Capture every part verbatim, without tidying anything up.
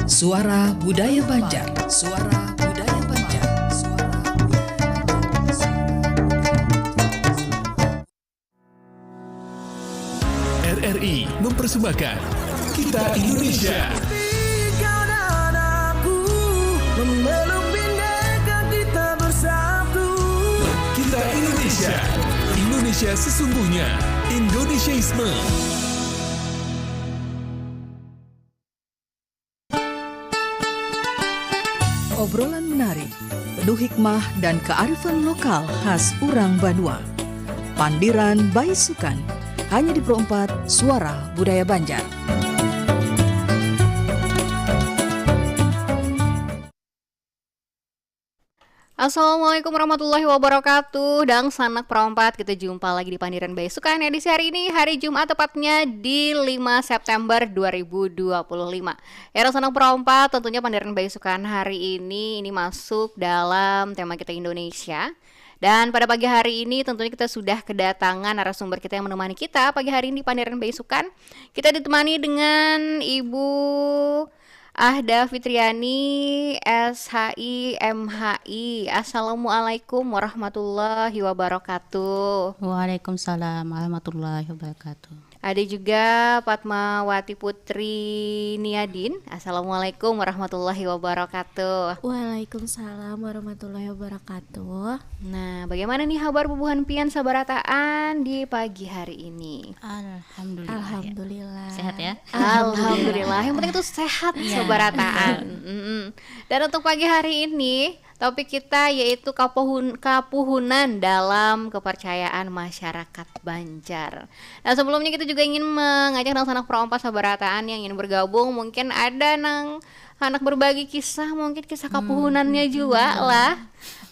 Suara Budaya Banjar. Suara Budaya Banjar. Suara Budaya Banjar. R R I mempersembahkan Kita Indonesia. Kau dan aku memeluk bendera kita bersatu. Kita Indonesia. Indonesia sesungguhnya. Indonesiaisme. Obrolan menarik, penuh hikmah dan kearifan lokal khas urang Banua. Pandiran Baisukan, hanya di Pro empat Suara Budaya Banjar. Assalamualaikum warahmatullahi wabarakatuh. Dangsanak Pro empat, kita jumpa lagi di Pandiran Baisukan edisi hari ini, hari Jumat, tepatnya di lima September dua ribu dua puluh lima. Ya, Dangsanak Pro empat, tentunya Pandiran Baisukan hari ini, ini masuk dalam tema kita Indonesia. Dan pada pagi hari ini tentunya kita sudah kedatangan narasumber kita yang menemani kita pagi hari ini di Pandiran Baisukan. Kita ditemani dengan Ibu Ahda Fitriani, S H I, M H I. Assalamualaikum warahmatullahi wabarakatuh. Waalaikumsalam warahmatullahi wabarakatuh. Ada juga Fatmawati Putri Niadin. Assalamualaikum warahmatullahi wabarakatuh. Waalaikumsalam warahmatullahi wabarakatuh. Nah, bagaimana nih kabar bubuhan pian sabarataan di pagi hari ini? Alhamdulillah. Alhamdulillah. Sehat ya? Alhamdulillah. Yang penting itu sehat Iya. Sabarataan. Mm-mm. Dan untuk pagi hari ini, topik kita yaitu kapuhun, kapuhunan dalam kepercayaan masyarakat Banjar. Nah, sebelumnya kita juga ingin mengajak Dangsanak Pro empat sabarataan yang ingin bergabung. Mungkin ada nang anak berbagi kisah, mungkin kisah kapuhunannya juga lah.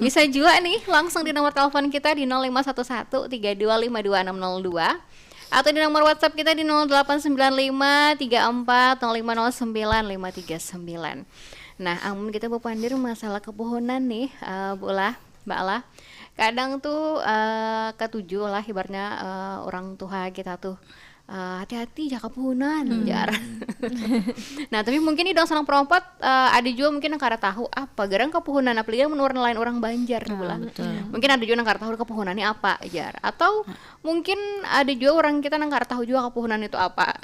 Bisa juga nih langsung di nomor telepon kita di nol lima satu satu tiga dua lima dua enam nol dua atau di nomor WhatsApp kita di nol delapan sembilan lima tiga empat nol lima nol sembilan lima tiga sembilan. Nah, amun kita bapandir masalah kapuhunan nih, eh, Bu lah, Mbak lah. Kadang tuh eh, katuju lah ibaratnya eh, orang tuha kita tuh eh, hati-hati ya kapuhunan jar. Nah, tapi mungkin di Dangsanak Pro empat eh, ada juga mungkin yang kada tahu apa garang kapuhunan, apalagi mun lain orang Banjar gitu lah. Betul. Mungkin ada juga yang kada tahu kapuhunan ini apa jar. Atau mungkin ada juga orang kita yang kada tahu juga kapuhunan itu apa.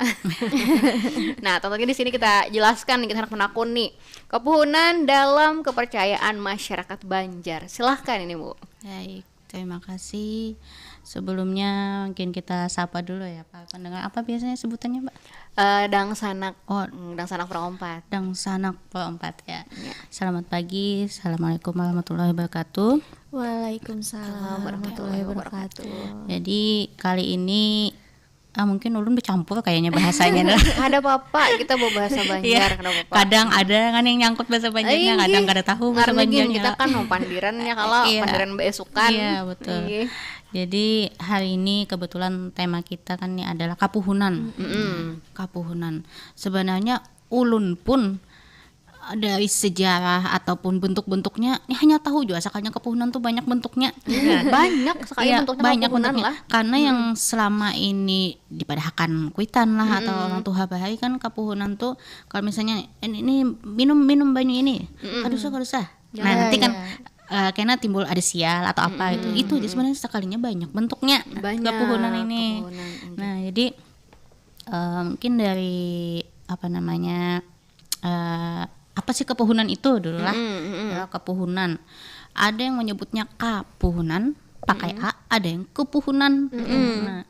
Nah, tentunya di sini kita jelaskan nih, kita hendak menakuni kapuhunan dalam kepercayaan masyarakat Banjar. Silahkan ini, Bu. Baik, terima kasih. Sebelumnya mungkin kita sapa dulu ya, Pak pendengar. Apa biasanya sebutannya, Mbak? Eh, Dangsanak. Oh, Hmm, Dangsanak Pro empat. Dangsanak Pro empat ya. Selamat pagi. Assalamualaikum warahmatullahi wabarakatuh. Waalaikumsalam warahmatullahi wabarakatuh. Jadi kali ini ah mungkin ulun bercampur kayaknya bahasanya. Ada apa-apa, kita bawa bahasa Banjar, Iya. kada apa-apa. Kadang ada kan yang nyangkut bahasa Banjarnya, Inggih. kadang kada tahu bahasa Karena gini, Banjarnya. Kita kan mau pandirannya kalau Iya. pandiran beesukan. Iya, betul. Inggih. Jadi hari ini kebetulan tema kita kan ini adalah kapuhunan. Mm-mm. Kapuhunan. Sebenarnya ulun pun dari sejarah ataupun bentuk-bentuknya ini hanya tahu juga sekalinya kapuhunan tuh banyak bentuknya. Banyak sekali Iya, bentuknya banyak kapuhunan bentuknya. Lah. Karena yang selama ini dipadahakan kuitan lah atau orang tuha bahari kan kapuhunan tuh kalau misalnya ini, ini minum minum banyu ini kada usah kada usah. Nah, Ya, nanti kan ya. eh, kena timbul ada sial atau apa itu. Itu aja sebenarnya sekalinya banyak bentuknya Banyak kapuhunan ini. Kapuhunan, inggih. Nah, jadi eh, mungkin dari apa namanya eh, apa sih kepuhunan itu dulu lah. Mm-mm, mm-mm. Ya, kepuhunan. Ada yang menyebutnya kapuhunan pakai a, ada yang kepuhunan. Nah,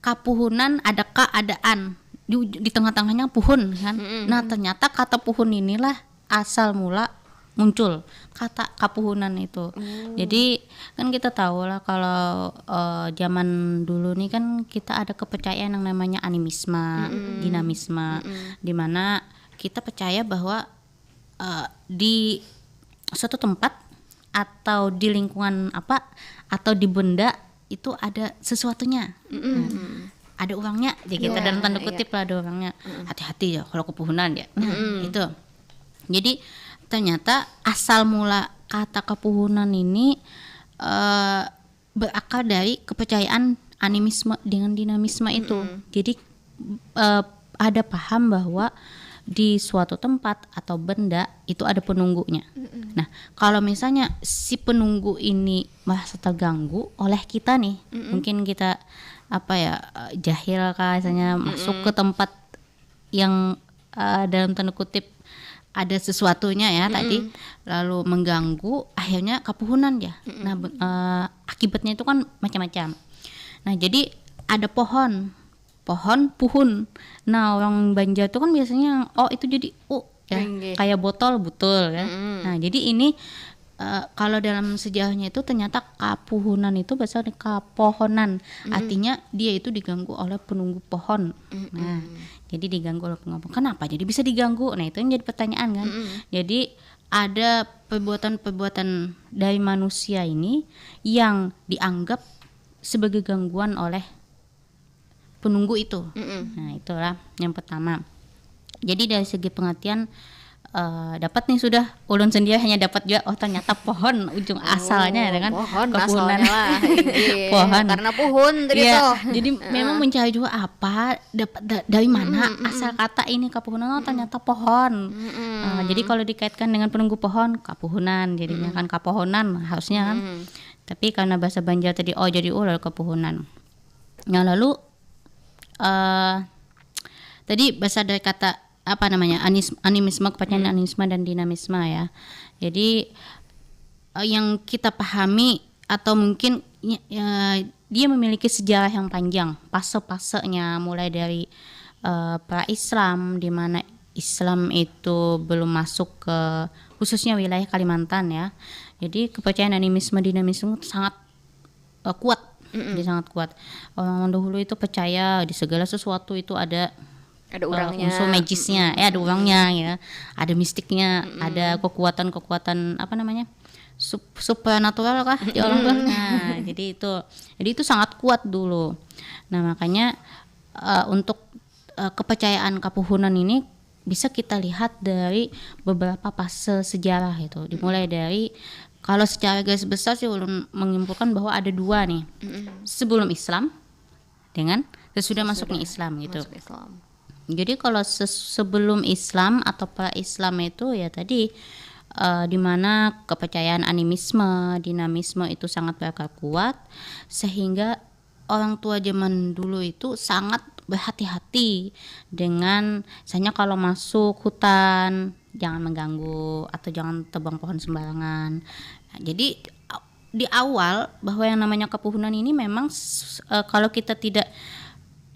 kapuhunan ada ka ada an di, uj- di tengah-tengahnya puhun kan. Nah, ternyata kata puhun inilah asal mula muncul kata kapuhunan itu. Jadi kan kita tahu lah kalau eh, zaman dulu nih kan kita ada kepercayaan yang namanya animisme, dinamisme, di mana kita percaya bahwa eh, di suatu tempat atau di lingkungan apa atau di benda itu ada sesuatunya. Nah, ada orangnya, ya kita Iya, dalam tanda iya. Kutip lah ada orangnya. Hati-hati ya kalau kepuhunan ya. Nah, itu. Jadi ternyata asal mula kata kepuhunan ini eh, berakar dari kepercayaan animisme dengan dinamisme itu. Jadi eh, ada paham bahwa di suatu tempat atau benda itu ada penunggunya. Nah, kalau misalnya si penunggu ini merasa terganggu oleh kita nih, mungkin kita apa ya, eh, jahil kah, misalnya masuk ke tempat yang, eh, dalam tanda kutip ada sesuatunya ya tadi, lalu mengganggu, akhirnya kapuhunan ya. Nah, be- eh, akibatnya itu kan macam-macam. Nah, jadi ada pohon, pohon puhun. Nah, orang Banjar tuh kan biasanya, oh, itu jadi u ya, Inggih. Kayak botol, butul ya. Nah, jadi ini, eh, kalau dalam sejarahnya itu ternyata kapuhunan itu berasal dari kapohonan. Artinya dia itu diganggu oleh penunggu pohon. Nah, jadi diganggu oleh penunggu pohon. Kenapa jadi bisa diganggu? Nah, itu yang jadi pertanyaan kan. Jadi ada perbuatan-perbuatan dari manusia ini yang dianggap sebagai gangguan oleh penunggu itu. Nah, itulah yang pertama. Jadi dari segi pengertian, eh, dapat nih sudah, ulun sendiri hanya dapat juga, oh, ternyata pohon ujung asalnya ya kan, Pohon kapuhunan. Asalnya lah. Inggih. Pohon. Karena puhun tadi Iya, tuh. Jadi memang mencari juga apa dapat da- dari mana asal kata ini kapuhunan, oh, ternyata pohon. Eh, jadi kalau dikaitkan dengan penunggu pohon, kapuhunan, jadinya kan kapohonan harusnya kan. Tapi karena bahasa Banjar tadi, oh, jadi, oh, lalu kapuhunan. Nah, lalu, eh tadi bahasa dari kata apa namanya, anis, animisme, kepercayaan animisme dan dinamisme ya. Jadi, eh, yang kita pahami atau mungkin ny- eh, dia memiliki sejarah yang panjang, fase-fasenya, mulai dari, eh, pra-Islam, di mana Islam itu belum masuk ke khususnya wilayah Kalimantan ya. Jadi kepercayaan animisme dinamisme itu sangat, eh, kuat. Jadi sangat kuat. Orang dahulu itu percaya di segala sesuatu itu ada, Ada eh, urangnya. Unsur magisnya, ya, ada urangnya ya, ada mistiknya, ada kekuatan-kekuatan apa namanya, sup- supernatural kah di orang tuh. Nah, jadi itu, jadi itu sangat kuat dulu. Nah, makanya, eh, untuk, eh, kepercayaan kapuhunan ini bisa kita lihat dari beberapa fase sejarah itu. Dimulai dari, kalau secara garis besar sih ulun menyimpulkan bahwa ada dua nih. Sebelum Islam dengan sesudah masuknya Islam gitu. Masuk Islam. Jadi kalau ses- sebelum Islam atau pra-Islam itu ya tadi, eh, di mana kepercayaan animisme, dinamisme itu sangat berakar kuat sehingga orang tua zaman dulu itu sangat berhati-hati dengan misalnya kalau masuk hutan jangan mengganggu atau jangan tebang pohon sembarangan. Nah, jadi di awal bahwa yang namanya kepuhunan ini memang s- eh, kalau kita tidak,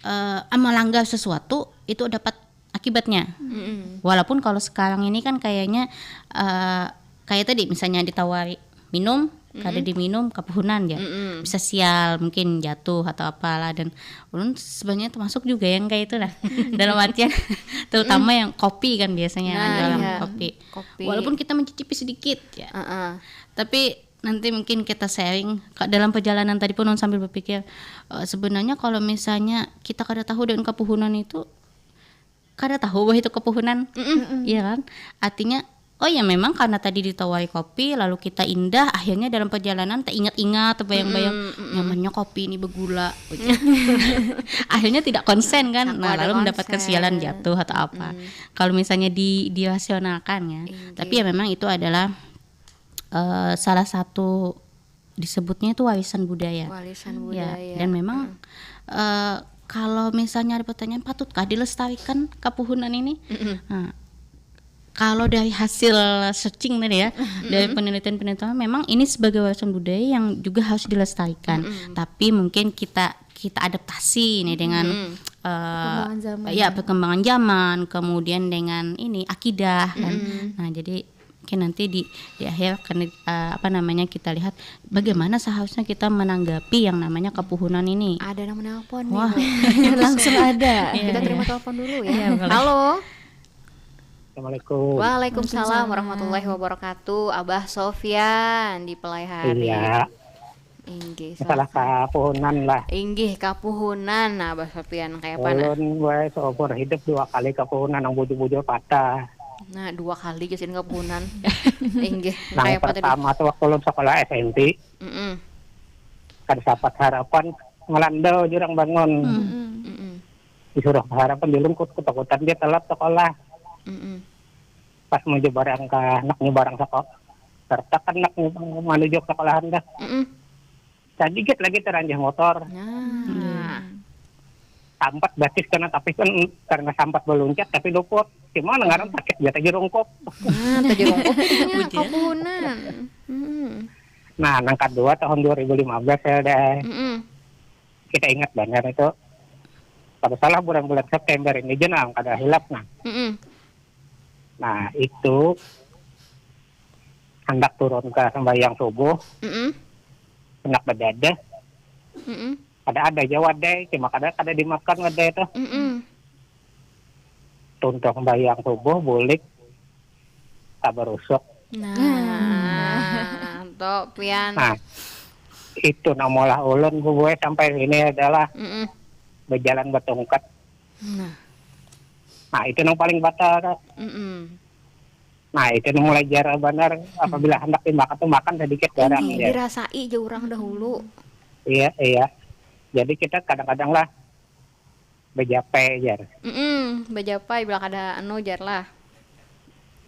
eh, melanggar sesuatu itu dapat akibatnya. Walaupun kalau sekarang ini kan kayaknya, eh, kayak tadi misalnya ditawari minum, kada diminum, kapuhunan ya. Bisa sial, mungkin jatuh atau apalah, dan ulun sebenarnya termasuk juga yang kayak itu lah. Dalam artian terutama yang kopi kan biasanya kan Nah, dalam iya. Kopi. Kopi. Walaupun kita mencicipi sedikit ya. Heeh. Tapi nanti mungkin kita sharing Ka- dalam perjalanan tadi pun ulun sambil berpikir, eh, sebenarnya kalau misalnya kita kada tahu dengan kepuhunan itu, kada tahu bahwa itu kepuhunan, iya kan? Artinya, oh ya, memang karena tadi ditawari kopi lalu kita indah, akhirnya dalam perjalanan teringat-ingat, terbayang-bayang, nyamannya kopi ini bergula. Akhirnya tidak konsen kan. Aku Nah, ada lalu mendapatkan konsen. Sialan jatuh atau apa. Kalau misalnya di dirasionalkan ya. Tapi ya memang itu adalah, eh, salah satu disebutnya itu warisan budaya. Warisan Ya, budaya. Dan memang, eh, kalau misalnya ada pertanyaan, patutkah dilestarikan kapuhunan ini? Nah, kalau dari hasil searching tadi ya, dari penelitian-penelitian, memang ini sebagai warisan budaya yang juga harus dilestarikan. Tapi mungkin kita kita adaptasi nih dengan, eh, Perkembangan zaman. Ya, perkembangan zaman, kemudian dengan ini akidah kan. Nah, jadi mungkin nanti di di akhir akan, eh, apa namanya, kita lihat bagaimana seharusnya kita menanggapi yang namanya kepuhunan ini. Ada yang menelpon Wah. nih. Langsung ada. Kita terima telepon dulu ya. Iya, boleh. Halo. Assalamualaikum. Waalaikumsalam warahmatullahi wabarakatuh. Abah Sofyan di Pelai Hari. Iya, Inggih. masalah Sofyan. Kapuhunan lah. Inggih, kapuhunan. Nah, Abah Sofyan kayak apa nah? Ulun wae seumur hidup dua kali kapuhunan, nang bujur-bujur patah. Nah, dua kali jasin kapuhunan. Inggih. Nang Kayak apa tadi? Pertama tuh waktu ulun sekolah S M P, Mm-mm. kada sapat harapan, ngelandau jurang bangun. Mm-mm. Disuruh harapan, di ulun kut- ketakutan dia telat sekolah. Mm-mm. Pas mau nyebarang ka anak nyebarang sekolah, serta anak menuju sekolahan dah. Mm-mm. Sadikit lagi taranjah motor. Nah. Sampat batis kena, tapi kan karena sampat baluncat tapi luput. Cuma ngaran sakit ja tajurungkup. Nah, tajurungkup jadinya kapuhunan. Hmm. Nah, nang kadua tahun dua ribu lima belas ya, dah. Mm-mm. Kita ingat banar itu. Kada salah bulan-bulan September ini ja, nah, kada hilap, nah. Mm-mm. Nah, itu handak turun ka sambahyang subuh, Mm-mm. handak badadah, Mm-mm. kada ada ja wadai, cuma kada, kada dimakan wadai tuh. Mm-mm. Tuntung sambahyang subuh, bulik, tabarusuk. Nah, nah, tuh, pian. Nah, itu nang maulah ulun, Bu, sampai ini adalah Mm-mm. bajalan batungkat. Nah. Nah, itu nang paling batal, Kak. Mm-mm. Nah, itu nang mulai jarang banar. Apabila handak dimakan tuh, makan sedikit barang, ya. Dirasai ja urang dahulu. Iya, iya. Jadi kita kadang-kadang lah bajapai, jar. Mm-mm, bajapai, bila kada anu, jar lah.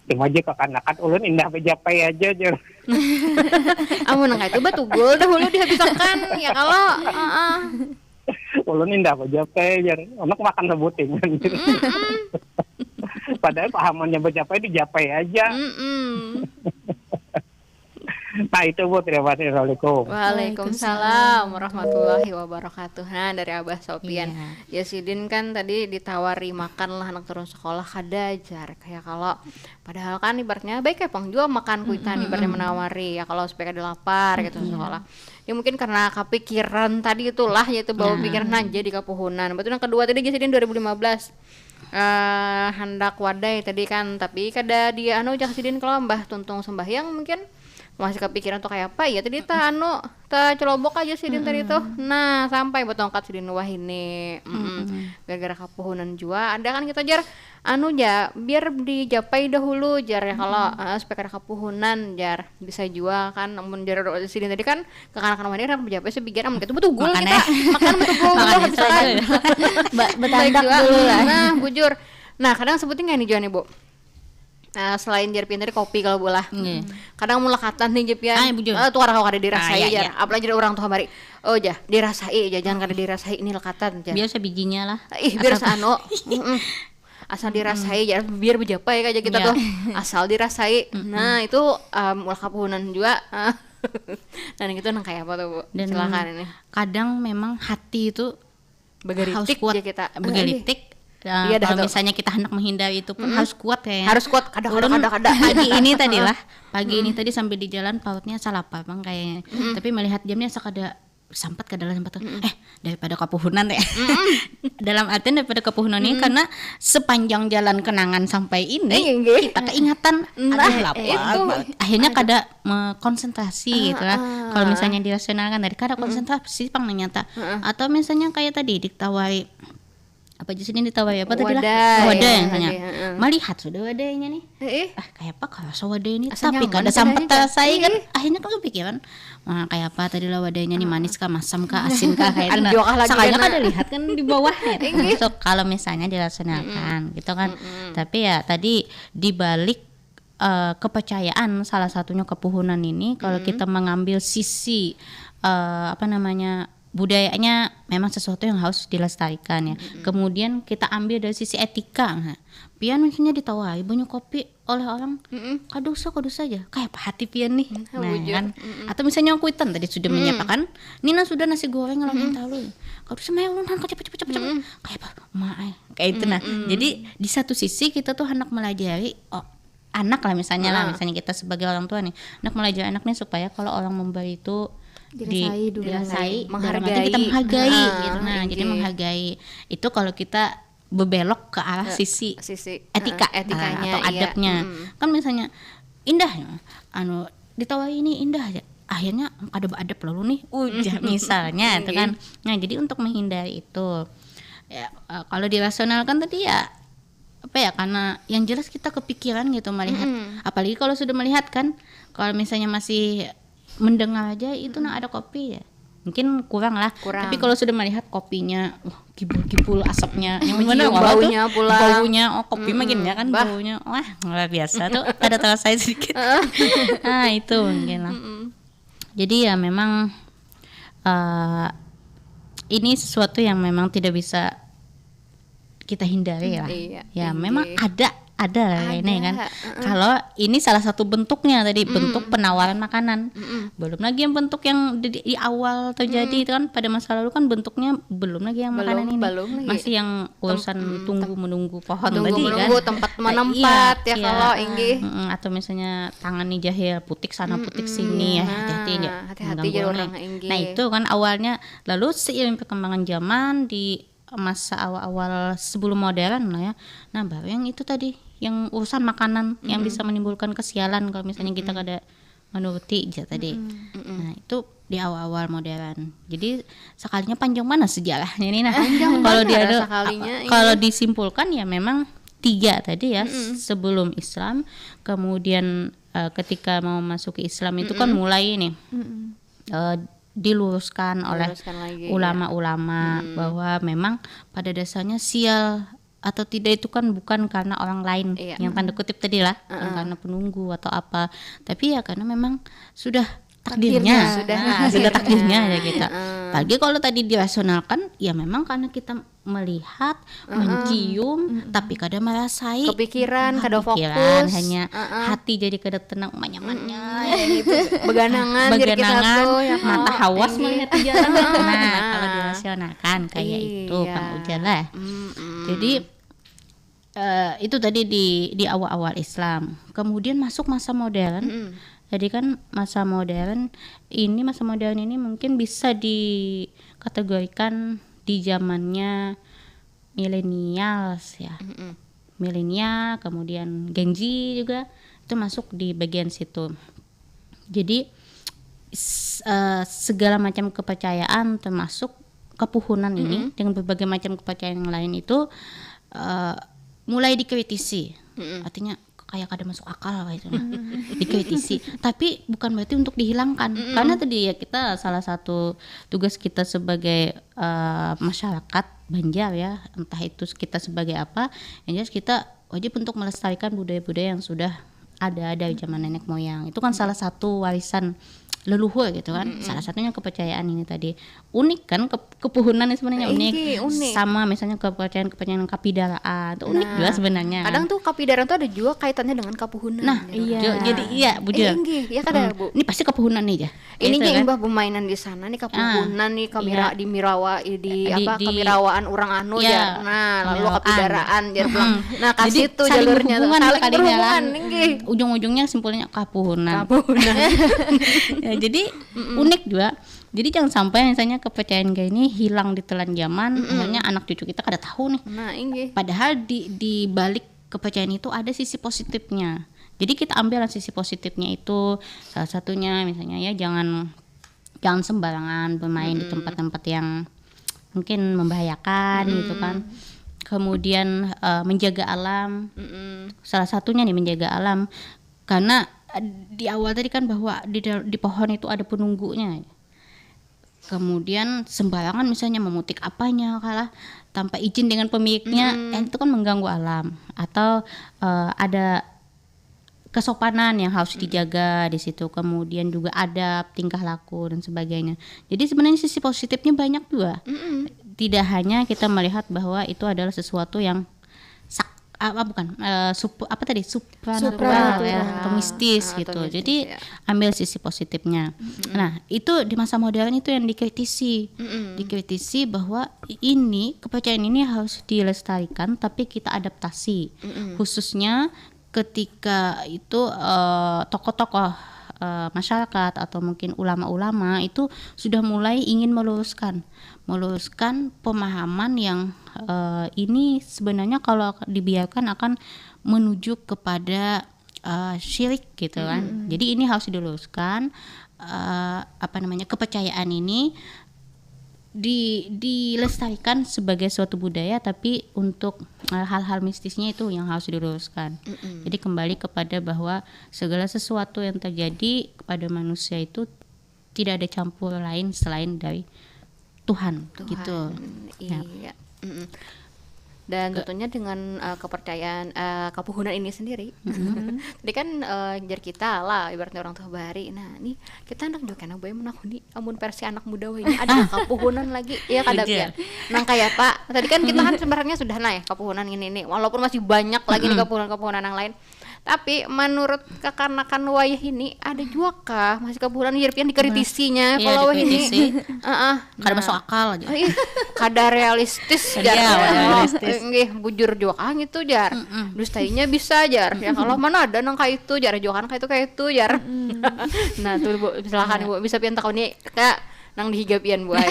Cuma jika kanakan, ulun indah bajapai aja, jar. Amun nang itu batugul dahulu dihabisakan, ya kalo. Heeh. Ulun indah bajapai, jar. Anak makan sabuting. Mm-mm. Padahal pahamannya bajapai, dijapai aja. Mm-mm. Nah, itu, Bu. Terima kasih. Assalamualaikum. Waalaikumsalam warahmatullahi wabarakatuh. Nah, dari Abah Sopian. Iya. Ya, sidin kan tadi ditawari makan lah anak turun sekolah, kada, jar. Kayak kalau, padahal kan ibaratnya baik ya, pang jua makan kuitan, Mm-mm, ibaratnya mm-mm. menawari. Ya, kalau supaya kada lapar gitu, iya, sekolah. Ya, mungkin karena kapikiran tadi itulah, yaitu bawa, nah, pikiran aja di kapuhunan. Betul, yang kedua tadi, jar sidin dua ribu lima belas. Eh, handak wadai tadi kan, tapi kada di anu, jar sidin, kalau mbah tuntung sembahyang mungkin masih kepikiran tuh kayak apa ya tadi, ta anu, tacelobok aja sidin tadi tuh. Mm-mm. Nah, sampai batongkat sidin wahini. Mm-mm. Mm-mm. Gara-gara kapuhunan jua ada kan kita, jar, anu ja, biar dijapai dahulu, jar, ya, kalau, mm-mm, eh, supaya kada kapuhunan, jar. Bisa jua kan, amun jar sidin tadi kan, kakanakan wahini kada bajapai sabigian, amun kaitu batugul kita. Makan batugul dulu, habis makan. Ba-, batandak dulu lah. Nah, bujur. Nah, kadang sebuting ngini jua nih, Bu. Nah, selain jar pian tadi kopi kalau Bu lah. Nggih. Kadang mun lakatan nih jar pian, ah, bujur, eh, tuar kawa kada dirasai, ah, iya, jar. Iya. Apalagi jar urang tuha mari. Oh, jah, dirasai ja, jangan kada dirasai ini lakatan, jar. Biar sabijinya lah. Ih, biar saanu. Mm-mm. Asal dirasai, mm-mm, jar, biar bajapai aja kita, iya, tuh. Asal dirasai. Mm-mm. Nah, itu, em, ulah kapuhunan jua. Nah, nang itu nang kayak apa tuh, Bu? Dan silakan ini. Kadang memang hati itu bagaritik harus kuat, ya kita. Bagaritik. Nah, iya, dah, kalau tuh, misalnya kita hendak menghindari itu pun, mm-mm, harus kuat kayaknya. Harus kuat, kada, kada, ulun kada, kada. Pagi ini tadi lah, pagi ini, mm-mm, tadi sambil di jalan, pautnya asa lapar, Bang, kayaknya. Mm-mm. Tapi melihat jamnya asa kada sampat, kada lah sampat tuh. Mm-mm. Eh, daripada kapuhunan ya. Mm-mm. Dalam artian daripada kapuhunan ini, mm-mm, karena sepanjang jalan kenangan sampai ini, eh, nggih, kita keingatan, nah, aduh, lapar, itu banget. Akhirnya, aduh, kada me-, konsentrasi gitu lah. Ah, ah. Kalau misalnya dirasionalkan tadi, kada, mm-mm, konsentrasi pang nang nyata. Heeh. Atau misalnya kayak tadi ditawari, apa aja sih ini ditawari, apa tadi lah? Wadai. Wadai, misalnya. Wadai, heeh. Melihat sudah wadainya nih. Heeh. Ah, kayak apa kalau asa wadai ini? Asa nyaman, tapi kada sampat terasai kan. Heeh. Akhirnya kan kepikiran, wah, kayak apa tadi lah wadainya nih, heeh, manis kah, masam kah, asin kah, kayak itu nah. Anjok lagi. Sakalinya kena. Kada lihat kan di bawah ya. Inggih. So, kalau misalnya dirasionalkan, mm-mm, gitu kan. Mm-mm. Tapi ya tadi di balik eh, kepercayaan, salah satunya kapuhunan ini, kalau, mm-mm, kita mengambil sisi, eh, apa namanya, budayanya memang sesuatu yang harus dilestarikan ya. Mm-mm. Kemudian kita ambil dari sisi etika. Nah, pian misalnya ditawari banyu kopi oleh orang, mm-mm, kada usah, kada usah aja. Kayak apa hati pian nih? Nah, nah, bujur, kan? Mm-mm. Atau misalnya kuitan tadi sudah, mm-mm, menyiapkan, Nina sudah nasi goreng lawan, mm-mm, hintalu. Kada usah, maya ulun, han, cepat, cepat, cepat, cepat. Mm-mm. Kayak apa? Ma ai. Kayak itu, nah. Mm-mm. Jadi di satu sisi kita tuh hendak melajari, oh, anak lah misalnya lah, ah, misalnya kita sebagai orang tua nih, anak, melajari anak nih supaya kalau orang memberi itu di-, dirasai dulu. Dirasai, dalam arti kita menghargai. Menghargai, ah, gitu. Nah, jadi, oke, menghargai itu kalau kita berbelok ke arah, eh, sisi, sisi, etika. Eh, etikanya, nah, atau, iya, adabnya. Mm. Kan misalnya indah, anu, ditawari ini indah aja. Akhirnya kada beadab lalu nih, ujar misalnya, itu kan. Iya. Nah, jadi untuk menghindari itu, ya, eh, kalau dirasionalkan tadi ya, apa ya, karena yang jelas kita kepikiran gitu melihat. Mm-mm. Apalagi kalau sudah melihat kan, kalau misalnya masih mendengar aja itu, mm-mm, nah, ada kopi ya. Mungkin kurang lah. Kurang. Tapi kalau sudah melihat kopinya, wah, kibul-kibul asapnya. Yang Mencium mana malah tuh baunya pula. Baunya, oh, kopi mah gini ya kan Bah. Baunya. Wah, luar biasa tuh. Ada terasa sedikit. Nah, itu mungkin lah. Jadi ya memang eh ini sesuatu yang memang tidak bisa kita hindari lah. Iya, Ya, inggih. memang ada ada lah Ada, ini kan. heeh. Kalau ini salah satu bentuknya tadi, bentuk penawaran makanan. Mm-mm. Belum lagi yang bentuk yang di, di awal terjadi itu kan pada masa lalu kan bentuknya belum lagi yang makanan Belum, ini. belum lagi. Masih yang urusan tunggu menunggu pohon Tunggu tadi menunggu kan. tempat Eh, menempat iya, ya iya. kalau inggih. Mm-mm, atau misalnya tangan nih jahil putik sana putik sini ya, hati-hati ya, Nah, hati-hati mengganggu ya orang orang lain. inggih. Nah, itu kan awalnya, lalu seiring perkembangan zaman di masa awal-awal sebelum modern lah ya. Nah, baru yang itu tadi yang urusan makanan yang bisa menimbulkan kesialan kalau misalnya kita kada menuruti aja tadi. Nah, itu di awal-awal modern. Jadi sekalinya panjang mana sejarahnya ini nah. Panjang Kalau banget dia ada sekalinya, iya. Kalau disimpulkan ya memang tiga tadi ya, sebelum Islam, kemudian eh, ketika mau masuk ke Islam itu kan mulai nih eh, diluruskan oleh Diluruskan lagi, ulama-ulama bahwa memang pada dasarnya sial atau tidak itu kan bukan karena orang lain Iya. yang tanda kutip tadi lah, bukan karena penunggu atau apa, tapi ya karena memang sudah takdirnya, Sudah. Nah, sudah takdirnya ya kita. Apalagi kalau tadi dirasionalkan, ya memang karena kita melihat, mencium, tapi kada merasai. Kepikiran, kada Pikiran, fokus. Hanya hati jadi kada tenang, manyamannya. Beganangan, jadi kita Beganangan, tuh ya mata kalau hawas inggih. Melihat jalan. Nah, kalau dirasionalkan kayak itu Iya. Kang Ujal lah. Mm-mm. Jadi eh, itu tadi di di awal-awal Islam. Kemudian masuk masa modern. Jadi kan masa modern ini, masa modern ini mungkin bisa dikategorikan di zamannya millennials ya. Mm-mm. Milenial, kemudian Gen Z juga itu masuk di bagian situ. Jadi s- eh, segala macam kepercayaan termasuk kepuhunan ini dengan berbagai macam kepercayaan yang lain itu eh, mulai dikritisi. Artinya kayak kada masuk akal apa itu nah. Dikritisi. Tapi bukan berarti untuk dihilangkan. Karena tadi ya kita salah satu tugas kita sebagai eh, masyarakat Banjar ya, entah itu kita sebagai apa, yang jelas kita wajib untuk melestarikan budaya-budaya yang sudah ada dari zaman nenek moyang. Itu kan salah satu warisan leluhur gitu kan. Salah satunya kepercayaan ini tadi. Unik kan ke- kepuhunan ini sebenarnya unik. Inggih, unik. Sama misalnya kepercayaan-kepercayaan kapidaraan. Itu unik juga sebenarnya. Kadang tuh kapidaran tuh ada juga kaitannya dengan kapuhunan. Nah, Gitu. iya. Jadi iya bujur. Eh, inggih, ya kada, Hmm. Bu? Ini pasti kepuhunan nih ya. Ini Gitu nih kan? Imbah bemainan di sana nih, kapuhunan nih, kamira Iya. di mirawa di, Di- apa di- kemirwaan orang anu Iya. ya. Nah, lalu Kemirwaan. kapidaraan jar pulang. Nah, ka Jadi, situ saling jalurnya tuh. berhubungan Saling tuh kalinya berhubungan lah. inggih. Ujung-ujungnya simpulnya kapuhunan. Kapuhunan. Ya, jadi unik juga. Jadi jangan sampai misalnya kepercayaan kayak ini hilang ditelan zaman, akhirnya anak cucu kita kada tahu nih. Nah, inggih. Padahal di di balik kepercayaan itu ada sisi positifnya. Jadi kita ambil sisi positifnya itu, salah satunya misalnya ya jangan jangan sembarangan bermain di tempat-tempat yang mungkin membahayakan gitu kan. Kemudian eh, menjaga alam. Mm-mm. Salah satunya nih menjaga alam. Karena eh, di awal tadi kan bahwa di dal- di pohon itu ada penunggunya. Kemudian sembarangan misalnya memutik apanya kalah tanpa izin dengan pemiliknya, eh, itu kan mengganggu alam. Atau eh, ada kesopanan yang harus dijaga di situ, kemudian juga adab, tingkah laku dan sebagainya. Jadi sebenarnya sisi positifnya banyak juga. Mm-mm. Tidak hanya kita melihat bahwa itu adalah sesuatu yang sak apa bukan eh, sup- apa tadi supranatural Supranatural. Ya, atau mistis Atau gitu. mistis, Jadi ya. Ambil sisi positifnya. Nah, itu di masa modern itu yang dikritisi. Mm-mm. Dikritisi bahwa ini kepercayaan ini harus dilestarikan tapi kita adaptasi. Mm-mm. Khususnya ketika itu eh, tokoh-tokoh eh, masyarakat atau mungkin ulama-ulama itu sudah mulai ingin meluruskan, meluruskan pemahaman yang eh, ini sebenarnya kalau dibiarkan akan menuju kepada eh, syirik gitu kan. Jadi ini harus diluruskan eh, apa namanya kepercayaan ini di dilestarikan sebagai suatu budaya, tapi untuk eh, hal-hal mistisnya itu yang harus diluruskan. Jadi kembali kepada bahwa segala sesuatu yang terjadi kepada manusia itu tidak ada campur lain selain dari Tuhan, Tuhan. Gitu. Iya. Mm-mm. Dan tentunya dengan uh, kepercayaan uh, kepuhunan ini sendiri. Tadi kan uh, jar kita lah ibaratnya orang tua bahari. Nah, nih kita anak juga kena boleh menakuni amun versi anak muda wah ini ada kepuhunan lagi. Iya kada Bujur. Pian? Nang kayak apa? Tadi kan kita kan sebenarnya sudah nah ya kepuhunan ini nih. Walaupun masih banyak lagi nih kepuhunan-kepuhunan yang lain. Tapi menurut kekanakan wayah ini ada juga kah masih kepuhunan jar pian dikritisinya Iya, kalau wayah ini. dikritisi. Heeh. Kada masuk akal aja. Ih, kada realistis Iya, jar. kada realistis. Nggih, bujur juga kan gitu jar. Dustainya bisa jar. Ya kalau mana ada nang kayak itu jar, juga kan kayak itu kayak itu jar. Nah, tuh Bu, silakan Bu bisa pian takuni ka nang di higa pian Bu ai.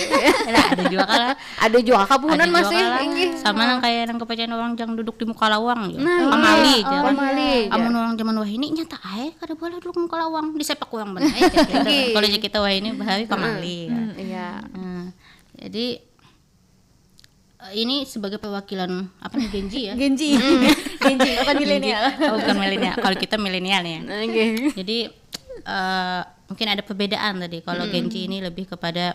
Nah, ada juga kan. Ada juga kepuhunan Ada juga masih lah. Inggih. Sama nang kayak nang kepercayaan orang yang duduk di muka lawang ya. Nah, Pamali iya, jar. pamali jar. Amun orang zaman wahini nyata ae kada boleh duduk muka lawang, di sepak uang benar ae jar. Inggih. Kalau di kita wahini bahari pamali ya. Iya. Nah, jadi eh, ini sebagai perwakilan apa nih, Gen Z ya? Gen Z. Gen Z bukan milenial. Oh, bukan milenial. Kalau kita milenial ya. Oke. Jadi eh, mungkin ada perbedaan tadi. Kalau Gen Z ini lebih kepada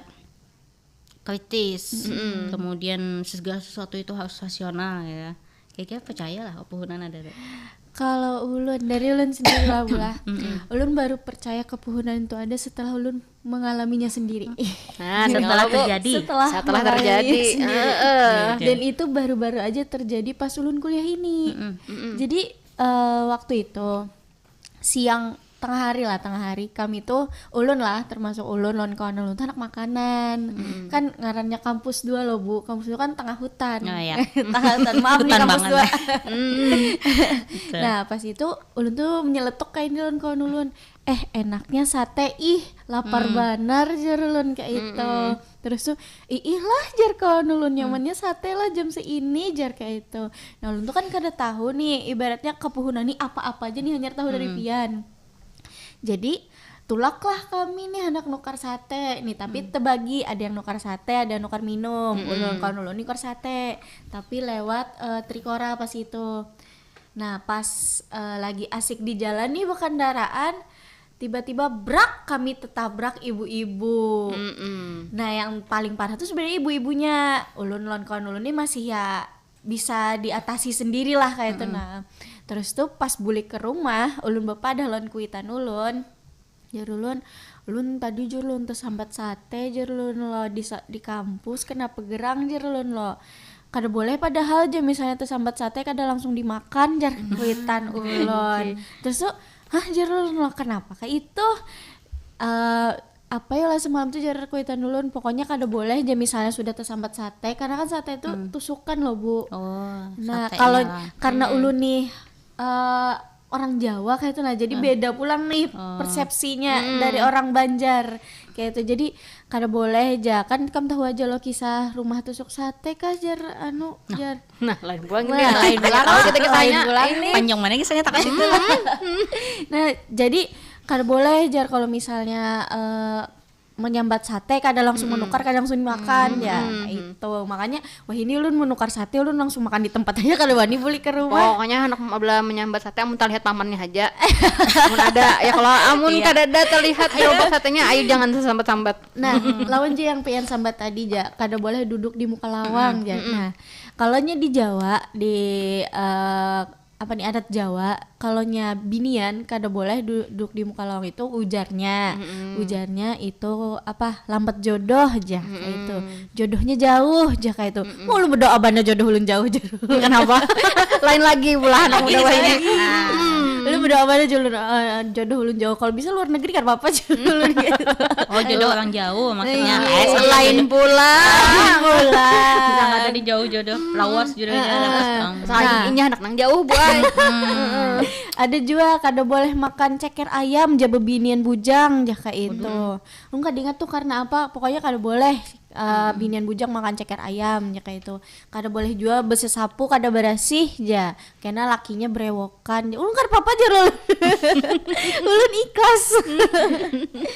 kritis, kemudian segala sesuatu itu harus rasional ya. Kira-kira percaya lah kepuhunan ada tuh. Kalau ulun, dari ulun sendiri lah Bu lah. Ulun baru percaya kepuhunan itu ada setelah ulun mengalaminya sendiri. Nah, Setelah kalau Bu, terjadi. Setelah setelah mengalami terjadi. sendiri. Heeh. Oke. Dan itu baru-baru aja terjadi pas ulun kuliah ini. Jadi eh, waktu itu siang tengah hari lah, tengah hari kami tuh, ulun lah, termasuk ulun lawan kawan ulun tuh anak makanan. Kan ngarannya kampus dua loh Bu, kampus dua kan tengah hutan. Oh, iya. Tengah hutan, maaf nih, Hutan kampus banget. Dua. Betul. Nah, pas itu ulun tuh menyeletuk kayak ini lawan kawan ulun, eh, enaknya sate, ih, lapar banar, jar ulun kayak itu. Terus tuh, iih lah, jar kawan ulun, nyamannya sate lah jam seini, jar kayak itu. Nah, ulun tuh kan kada tahu nih, ibaratnya kepuhunan nih apa-apa aja nih, hanyar tahu dari pian. Jadi tulaklah kami nih anak nukar sate nih, tapi tebagi, ada yang nukar sate, ada yang nukar minum. Ulun, kawan ulun nukar sate, tapi lewat eh, Trikora pas itu. Nah, pas eh, lagi asik di jalan nih berkendaraan, tiba-tiba brak, kami tetabrak ibu-ibu. Nah, yang paling parah tuh sebenarnya ibu-ibunya. Ulun lawan kawan ulun nih masih ya bisa diatasi sendiri lah kayak itu. Nah, terus tuh pas bulik ke rumah, ulun bepadah lawan kuitan ulun. Jar ulun, ulun tadi, jar ulun, tersambat sate, jar ulun lo, di, sa- di kampus, kenapa gerang, jar ulun lo. Kada boleh padahal, jar, misalnya tersambat sate kada langsung dimakan, jar kuitan ulun. Terus tuh, hah, jar ulun lo, kenapa kayak itu? Eh, apa ya lah semalam tuh, jar kuitan ulun, pokoknya kada boleh, jar, misalnya sudah tersambat sate, karena kan sate itu tusukan loh Bu. Oh, Nah, satenya kalau lah. Karena ulun nih eh, orang Jawa kayak itu, nah, jadi beda pulang nih persepsinya dari orang Banjar kayak itu. Jadi kada boleh aja, kan kam tahu aja lo kisah rumah tusuk sate kah, jar, anu, jar. Nah, lain pulang Nah, ini. lain pulang, Kalau kita lain kisahnya pulang ini. nih. Panjang mana kisahnya tak kasih tuh. Nah, jadi kada boleh, jar, kalau misalnya eh, menyambat sate kada langsung menukar, kada langsung dimakan, ya itu. Makanya wah, ini ulun menukar sate, ulun langsung makan di tempat aja, kada wani balik ke rumah. Pokoknya anak belah menyambat sate amun terlihat pamannya aja. Amun ada ya, kalau amun Iya. kada ada terlihat gerobak satenya, ayo jangan sambat-sambat. Nah, lawan ja yang pian sambat tadi, ja, kada boleh duduk di muka lawang, ja. Nah, kalau nya di Jawa, di eh, apa nih, adat Jawa, kalau nya binian kada boleh du- duduk di muka lawang itu, ujarnya. Ujarnya itu apa, lambat jodoh, ja, kayak itu. Jodohnya jauh, ja, kayak itu. Mau lu berdoa bana jodoh ulun jauh, ja. Kenapa? Lain lagi pulang anak muda wahini. Lu berdoa bana jodoh, eh, jodoh ulun jauh. Kalau bisa luar negeri kan apa-apa, ja, ulun gitu. Oh, jodoh orang jauh maksudnya. Iya. Eh, Lain pulang. Pulang. Yang ada di jauh jodoh, lawas jodohnya. Soalnya ini anak nang jauh, boy. Ada juga kada boleh makan ceker ayam, ja, bebinian bujang, ja, kayak itu. Ulun kada ingat tuh karena apa, pokoknya kada boleh eh, binian bujang makan ceker ayam, ja, kayak itu. Kada boleh jua besesapu kada barasih, ja, kena lakinya berewokan, ja. Ulun kada apa-apa, ja, ulun. Ulun ikhlas.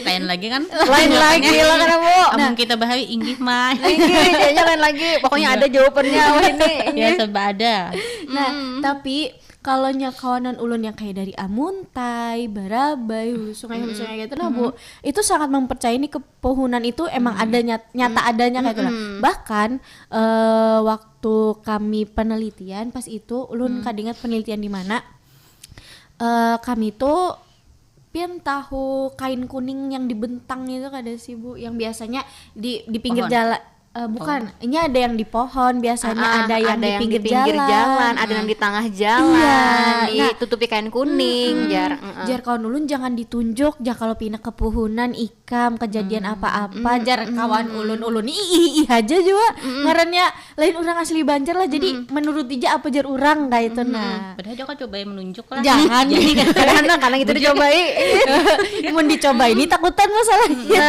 Lain lagi kan? Lain lagi lah, kenapa? Amun kita bahari, inggih mah. Inggih, kayaknya lain lagi. Pokoknya ada jawabannya wahini. Ya, serba ada. Nah, tapi kalau nya kawanan ulun yang kayak dari Amuntai, Barabai, Hulu Sungai, Hulu Sungai gitu nah, Bu. Itu sangat mempercayai nih kepuhunan itu emang ada nyat- nyata adanya kayak gitu lah. Bahkan eh, waktu kami penelitian pas itu, ulun kada ingat penelitian di mana. Eh, kami tuh pian tahu kain kuning yang dibentang itu kada sih, Bu, yang biasanya di di pinggir Pohon. Jalan. Eh, bukan, ini ada yang di pohon, biasanya Ah, ada yang di pinggir, jalan, ada yang di tengah jalan, Iya, nah. Ditutupi kain kuning, jar. Heeh. Jar kawan ulun, jangan ditunjuk, jar kalau pina kepuhunan ikam kejadian apa-apa, jar kawan ulun, ulun ni ih ih aja juga ngarannya, lain orang asli Banjar lah, jadi menurut ija apa jar orang kayak itu nah. Padahal juga coba menunjuk lah. Jangan. Karena karena kita dicobai. Mun dicoba ini takutan masalahnya.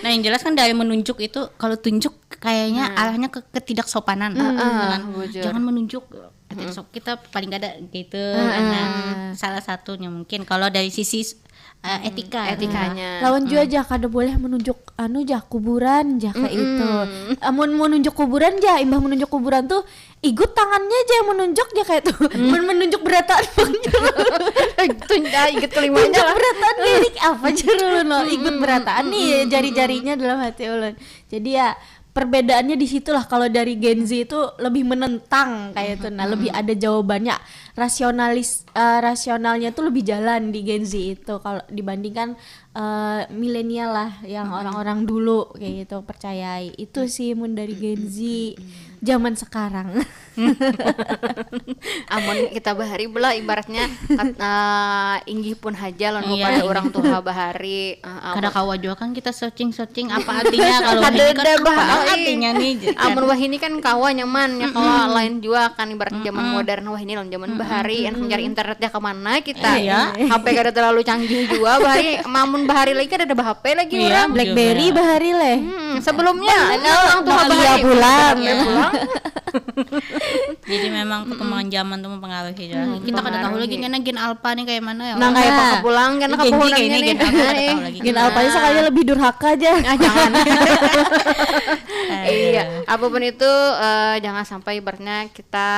Nah, yang jelas kan dari menunjuk itu, kalau tunjuk kayaknya arahnya ke ketidaksopanan. Dengan, bujur. Jangan menunjuk. Ketidaksop- kita paling kada gitu. Nah, salah satunya mungkin kalau dari sisi eh, etika. Etikanya. Lawan jua jah kada boleh menunjuk anu jah kuburan jah kayak itu. Amun menunjuk kuburan jah, imbah menunjuk kuburan tuh igut tangannya aja yang menunjuk jah kayak itu. Mun menunjuk berataan pun Tunjuk ingat kelimanya tunjuk lah. Berataan diri apa jar ulun lo, igut berataan nih jari-jarinya dalam hati ulun. Jadi ya perbedaannya di situlah, kalau dari Gen Z itu lebih menentang kayak itu, nah lebih ada jawabannya, rasionalis eh, rasionalnya tuh lebih jalan di Gen Z itu kalau dibandingkan eh, milenial lah yang orang-orang dulu kayak gitu percayai. Itu sih mun dari Gen Z zaman sekarang. Amun kita bahari bela ibaratnya kat- eh, inggih pun haja lawan Iya, pada inggih. Orang tua bahari. Eh, eh, Kada kawa juga kan kita searching-searching apa artinya kalau Kada ini kan ada apa bahari. Artinya nih. Amun wahini kan kawa nyaman ya, kalau lain jua kan ibarat zaman modern, wahini lawan zaman bahari, enak mencari internet ya kemana kita. Iya. H P kada terlalu canggih juga bahari, mamun bahari lagi kada ada HP lagi Iya, orang. BlackBerry juga. Bahari leh. Hmm, sebelumnya orang tua Nokia bahari. pulang. Iya pulang. Jadi memang perkembangan zaman tuh mempengaruhi ya. Kita kada tahu lagi karena gen alpha nih kayak mana ya. Nah, kayak apa pulang kan Ini apa Gen Z pulang kayak ini ini. gen alpha kada Eh, tahu lagi. Gen alpha ini sekalinya lebih durhaka aja. Ah, jangan. Iya, apapun itu eh, jangan sampai ibaratnya kita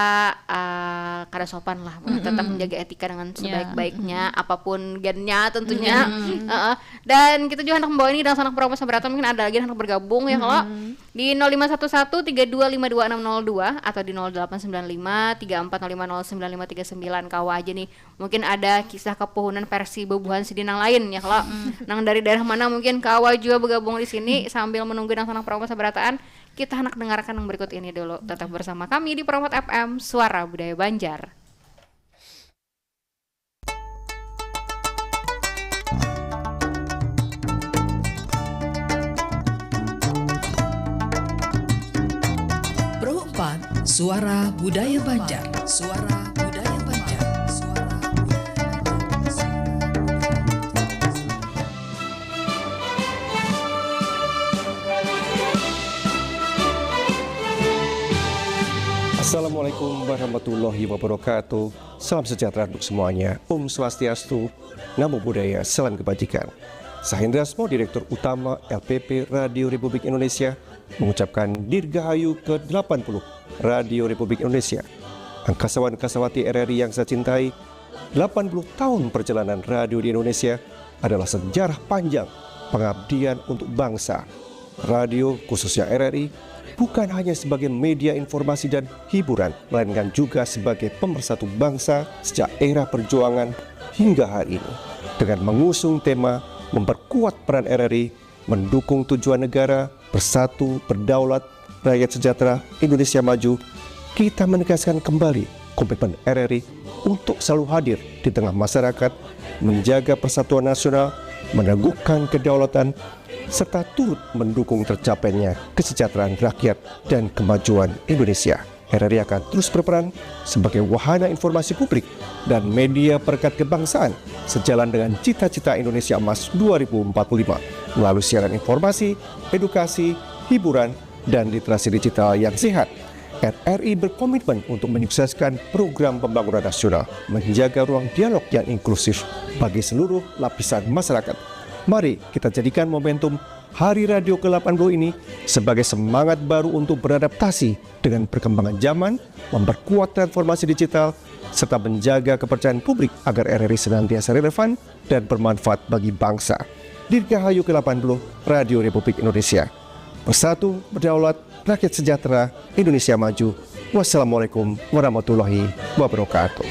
eh, kada sopan lah. Tetap menjaga etika dengan sebaik-baiknya, apapun gennya tentunya. Heeh. Dan kita juga hendak membawa ini dengan sanak peromos sabaratan, mungkin ada lagi hendak bergabung ya kalau di nol lima satu satu tiga dua lima dua enam nol dua atau di nol delapan sembilan lima tiga empat nol lima nol sembilan lima tiga sembilan kawa aja nih. Mungkin ada kisah kepuhunan versi bubuhan sidin nang lain ya kalau nang dari daerah mana mungkin kawa juga bergabung di sini sambil menunggu nang sanak peromos sabarataan. Kita hendak dengarkan yang berikut ini dulu. Tetap bersama kami di Promot F M, Suara Budaya Banjar. Pro empat, Suara Budaya Banjar. Suara Budaya Banjar. Suara Budaya Banjar. Assalamualaikum warahmatullahi wabarakatuh. Salam sejahtera untuk semuanya. Om Swastiastu, Namo Buddhaya, salam kebajikan. Saya Hendra Asmo, Direktur Utama L P P Radio Republik Indonesia, mengucapkan Dirgahayu ke delapan puluh Radio Republik Indonesia. Angkasawan Kasawati R R I yang saya cintai, delapan puluh tahun perjalanan radio di Indonesia adalah sejarah panjang pengabdian untuk bangsa. Radio, khususnya R R I, bukan hanya sebagai media informasi dan hiburan, melainkan juga sebagai pemersatu bangsa sejak era perjuangan hingga hari ini. Dengan mengusung tema memperkuat peran R R I, mendukung tujuan negara, bersatu, berdaulat, rakyat sejahtera, Indonesia maju, kita menegaskan kembali komitmen R R I untuk selalu hadir di tengah masyarakat, menjaga persatuan nasional, meneguhkan kedaulatan, serta turut mendukung tercapainya kesejahteraan rakyat dan kemajuan Indonesia. R R I akan terus berperan sebagai wahana informasi publik dan media perekat kebangsaan sejalan dengan cita-cita Indonesia Emas dua ribu empat puluh lima melalui siaran informasi, edukasi, hiburan, dan literasi digital yang sehat. R R I berkomitmen untuk menyukseskan program pembangunan nasional, menjaga ruang dialog yang inklusif bagi seluruh lapisan masyarakat. Mari kita jadikan momentum Hari Radio ke delapan puluh ini sebagai semangat baru untuk beradaptasi dengan perkembangan zaman, memperkuat transformasi digital, serta menjaga kepercayaan publik agar R R I senantiasa relevan dan bermanfaat bagi bangsa. Dirgahayu ke delapan puluh, Radio Republik Indonesia. Bersatu, berdaulat, rakyat sejahtera, Indonesia maju. Wassalamualaikum warahmatullahi wabarakatuh.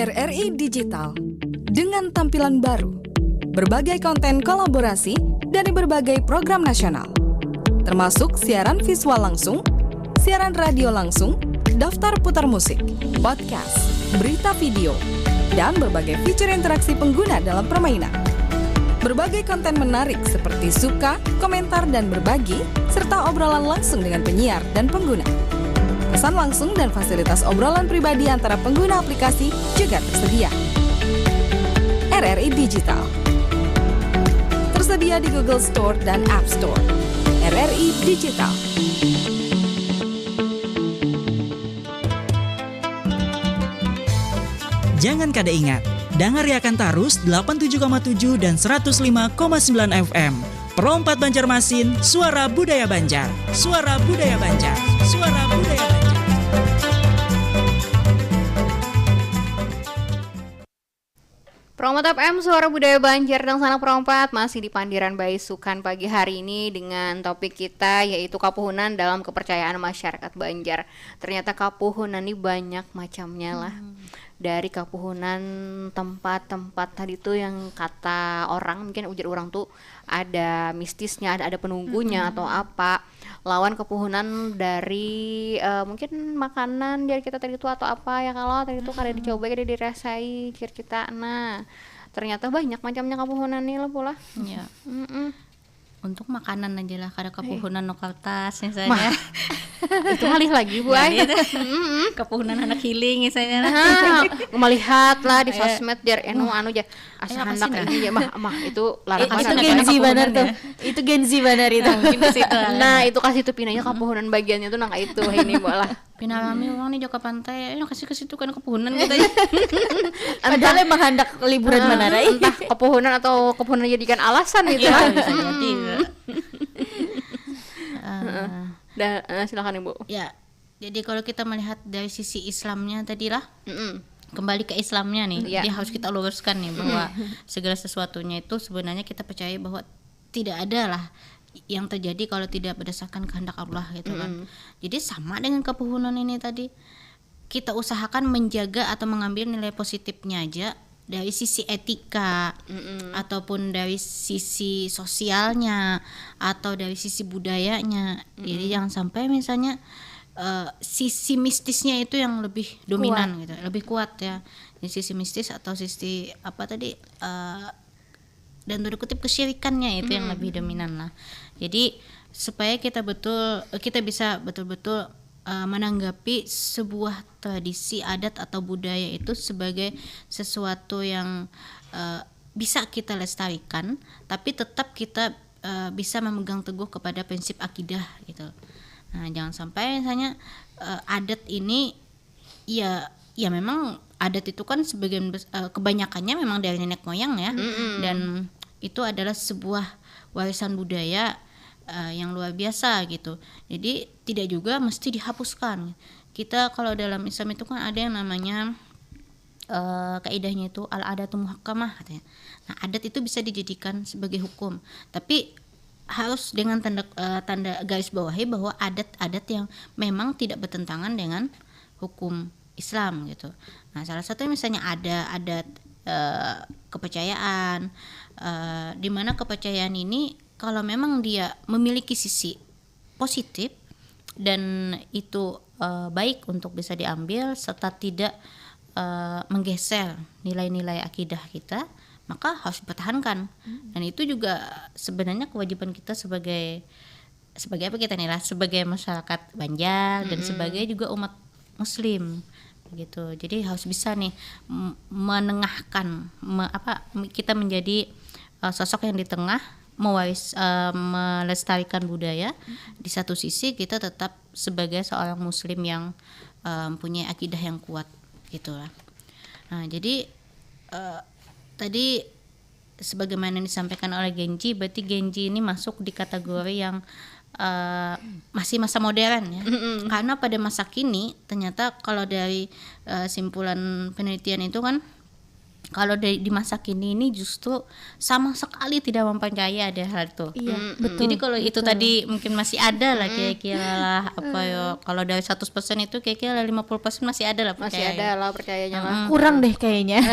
R R I Digital dengan tampilan baru. Berbagai konten kolaborasi dari berbagai program nasional, termasuk siaran visual langsung, siaran radio langsung, daftar putar musik, podcast, berita video, dan berbagai fitur interaksi pengguna dalam permainan. Berbagai konten menarik seperti suka, komentar, dan berbagi, serta obrolan langsung dengan penyiar dan pengguna. Pesan langsung dan fasilitas obrolan pribadi antara pengguna aplikasi juga tersedia. R R I Digital tersedia di Google Store dan App Store. R R I Digital. Jangan kada ingat, dangariakan tarus delapan tujuh koma tujuh dan seratus lima koma sembilan F M. Pro empat Banjarmasin, suara budaya Banjar. Suara budaya Banjar. Suara budaya Banjar. Pro empat F M, suara budaya Banjar, dan sana Pro empat masih di pandiran baisukan pagi hari ini dengan topik kita yaitu kapuhunan dalam kepercayaan masyarakat Banjar. Ternyata kapuhunan ini banyak macamnya lah. Hmm. Dari kapuhunan tempat-tempat tadi tuh yang kata orang, mungkin ujar orang tuh ada mistisnya, ada ada penunggunya hmm. atau apa. Lawan kepuhunan dari uh, mungkin makanan dari kita tadi tuh atau apa ya, kalau tadi tuh hmm. kada dicoba, kada dirasai, kira kita. Nah, ternyata banyak macamnya kapuhunan nih lah pula. Iya. Mm -mm. Untuk makanan aja lah, kada kapuhunan no kertas misalnya. Itu ngalih lagi bu ay. Kapuhunan anak hiling misalnya. Nah, melihat lah di sosmed jar anu anu jar asa handak ini ya mah mah itu larat itu Gen Z banar tuh. Itu Gen Z banar itu. Nah, itu kasih tuh pinanya kapuhunan bagiannya tuh nang itu ini bola. Pina rami orang nih jauh ke pantai, ayo kasih ke situ kan kepuhunan katanya. Padahal emang handak liburan mana rai? Entah kepuhunan atau kepuhunan jadikan alasan gitu. Iya, bisa jadi. Uh, Dah, uh, silakan Ibu. Ya, jadi kalau kita melihat dari sisi Islamnya tadi lah, mm -mm. kembali ke Islamnya nih, ya. Jadi harus kita luruskan nih bahwa mm -mm. segala sesuatunya itu sebenarnya kita percaya bahwa tidak ada lah yang terjadi kalau tidak berdasarkan kehendak Allah gitu kan. Mm -mm. Jadi sama dengan kepuhunan ini tadi, kita usahakan menjaga atau mengambil nilai positifnya aja dari sisi etika mm -mm. ataupun dari sisi sosialnya atau dari sisi budayanya. Mm -mm. Jadi jangan sampai misalnya uh, sisi mistisnya itu yang lebih dominan kuat. Gitu, lebih kuat ya. Jadi sisi mistis atau sisi apa tadi uh, dan tanda kutip kesyirikannya itu hmm. yang lebih dominan lah. Jadi supaya kita betul kita bisa betul-betul uh, menanggapi sebuah tradisi adat atau budaya itu sebagai sesuatu yang uh, bisa kita lestarikan, tapi tetap kita uh, bisa memegang teguh kepada prinsip akidah gitu. Nah, jangan sampai misalnya uh, adat ini ya ya memang adat itu kan sebagian uh, kebanyakannya memang dari nenek moyang ya. Mm-hmm. Dan itu adalah sebuah warisan budaya uh, yang luar biasa gitu. Jadi tidak juga mesti dihapuskan. Kita kalau dalam Islam itu kan ada yang namanya uh, kaidahnya itu al-adatu muhakkamah katanya. Nah, adat itu bisa dijadikan sebagai hukum, tapi harus dengan tanda uh, tanda garis bawahi bahwa adat-adat yang memang tidak bertentangan dengan hukum Islam gitu. Nah, salah satu misalnya ada adat uh, kepercayaan uh, di mana kepercayaan ini kalau memang dia memiliki sisi positif dan itu uh, baik untuk bisa diambil serta tidak uh, menggeser nilai-nilai akidah kita, maka harus dipertahankan. Hmm. Dan itu juga sebenarnya kewajiban kita sebagai sebagai apa kita nih lah, sebagai masyarakat Banjar hmm. dan sebagai juga umat muslim gitu. Jadi harus bisa nih menengahkan me, apa kita menjadi uh, sosok yang di tengah mewaris uh, melestarikan budaya. Di satu sisi kita tetap sebagai seorang muslim yang uh, mempunyai akidah yang kuat gitulah. Nah, jadi uh, tadi sebagaimana yang disampaikan oleh Genji, berarti Genji ini masuk di kategori yang uh, masih masa modern ya. Karena pada masa kini ternyata kalau dari uh, simpulan penelitian itu kan kalau di, di masa kini ini justru sama sekali tidak mempercayai ada hal itu. Iya, Mm-mm. betul. Jadi kalau itu Betul. tadi mungkin masih ada lah kira-kira lah apa ya. Kalau dari seratus persen itu kira-kira lima puluh persen masih ada lah Masih percaya. Ada lah percayanya lah. Kurang deh kayaknya.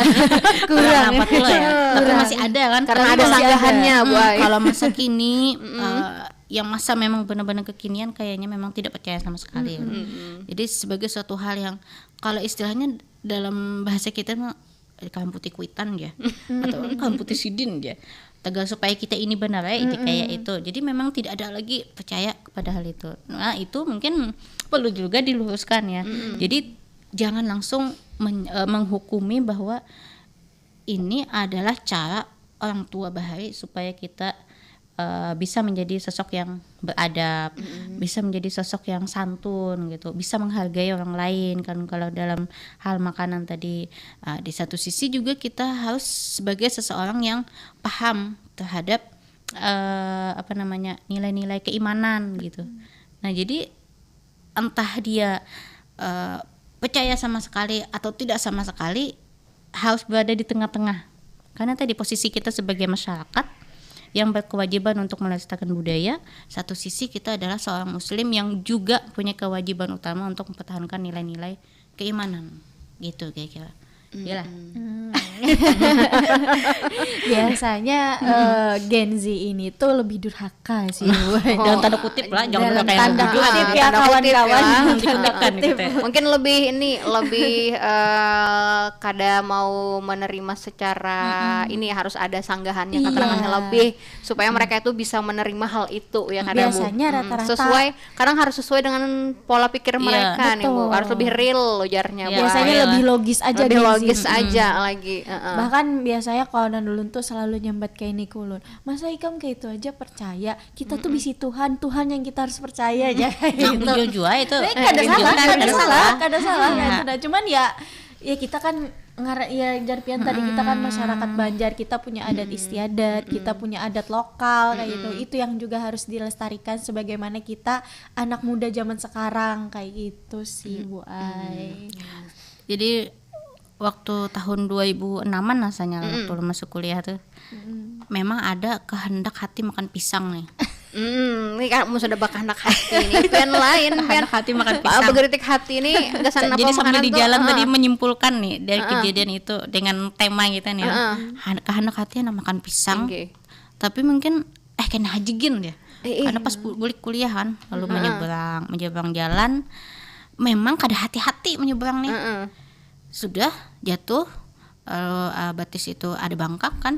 Kurang empat puluh ya. Tapi masih ada kan. Karena Tapi ada kalau- sanggahannya, Hmm, Bu Ai. Kalau masa kini eh, yang masa memang benar-benar kekinian kayaknya memang tidak percaya sama sekali. Jadi sebagai suatu hal yang kalau istilahnya dalam bahasa kita mah eh, kalam putih kuitan ya atau kalam putih sidin ya. Tegal supaya kita ini benar ya, ini kayak itu. Jadi memang tidak ada lagi percaya kepada hal itu. Nah, itu mungkin perlu juga diluruskan ya. Jadi jangan langsung men- eh, menghukumi bahwa ini adalah cara orang tua bahari supaya kita eh, bisa menjadi sosok yang beradab, bisa menjadi sosok yang santun gitu, bisa menghargai orang lain kan. Kalau dalam hal makanan tadi, eh, di satu sisi juga kita harus sebagai seseorang yang paham terhadap eh, apa namanya, nilai-nilai keimanan gitu. Nah, jadi entah dia eh, percaya sama sekali atau tidak sama sekali, harus berada di tengah-tengah. Karena tadi posisi kita sebagai masyarakat yang berkewajiban untuk melestarikan budaya, satu sisi kita adalah seorang muslim yang juga punya kewajiban utama untuk mempertahankan nilai-nilai keimanan gitu kira-kira. Iyalah. Biasanya eh, Gen Z ini tuh lebih durhaka sih, Bu. Dalam tanda kutip lah, jangan Dalam pakai yang tanda begitu. kutip Ah, ya, tanda kutip kawan-kawan. ya. Tanda Tindakan kutip. gitu ya. Mungkin lebih ini lebih eh, kada mau menerima secara ini harus ada sanggahannya, Iya. keterangannya lebih supaya mereka itu bisa menerima hal itu ya, kada Bu. Biasanya Mm-mm. Rata-rata Sesuai, kadang harus sesuai dengan pola pikir Iya. mereka nih Bu. Betul. Harus lebih real ujarnya Bu. Biasanya Iya. Lebih logis aja, Lebih Gen Z. logis aja lagi. Heeh. Bahkan biasanya kalau ulun tuh selalu nyambat kayak ini ke ulun, masa ikam kayak itu aja percaya? Kita tuh bisi Tuhan, Tuhan yang kita harus percaya aja. Nah, bujur jua itu. Tapi kada Eh, salah, bukan, kada kada salah, salah. Kada salah. Iya. Nah, itu dah. Cuman ya, ya kita kan ngar ya jar pian tadi, kita kan masyarakat Banjar, kita punya adat istiadat, kita punya adat lokal kayak gitu. Itu yang juga harus dilestarikan sebagaimana kita anak muda zaman sekarang kayak gitu sih, Bu Ai. Jadi waktu tahun dua ribu enaman rasanya lah, waktu masuk kuliah tuh. Memang ada kehendak hati makan pisang nih. Hmm, ini kamu sudah berkehendak hati nih. Pian lain, pian Kehendak hati makan ah, pisang. Bergeritik hati nih, gasan Jadi apa sambil makanan di tuh? Jalan Heeh. Tadi menyimpulkan nih dari kejadian itu dengan tema kita nih. Han- Kehendak hati anak makan pisang. Oke. Tapi mungkin eh kena hajigin dia. Eh, eh. Karena pas bu- bulik kuliah kan, lalu menyeberang, menyeberang jalan memang kada hati-hati menyeberang nih. Heeh. Sudah jatuh eh, eh, batis itu ada bangkak kan.